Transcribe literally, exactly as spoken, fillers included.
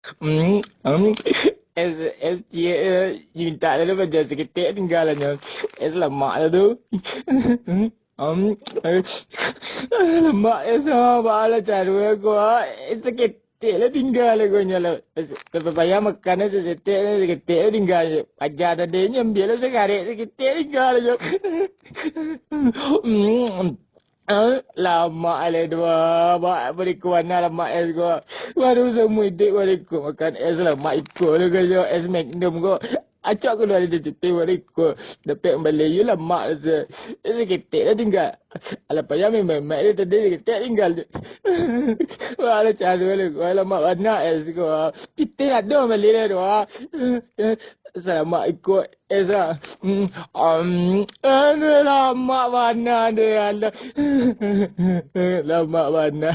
Hmm, hmm. Es, es ciek, eh, mintak lalu, paja saketek tinggalanyo. Es lamak lah tu. Hmm, eh, lamak es, ah, baa lah caro ko, ah. Es saketek lah tinggal ko nyo lah. Es, tapi payah makan es saketek, saketek lah tinggal. Paja tadi nyo ambiak lah sakarek, saketek tinggal nyo. Hmm. Ah, lamak alai tu, ah. Ba-, bariko bana lamak es ko. Baru saumua iduik bariko makan es lamak iko tu ko, es Magnum ko. Acok kalua dari titi bariko. Dapek mambali yo lamak se. Saketek lah tinggal. Alah payah main-main tadi, saketek tinggal. Wah, lah caro lah ko. Lamak bana es ko. Pitih ado mambali lah tu, ah. Salamak iko es, ah. Hmm, am, aduh, lamak bana deh, alah. Lamak bana.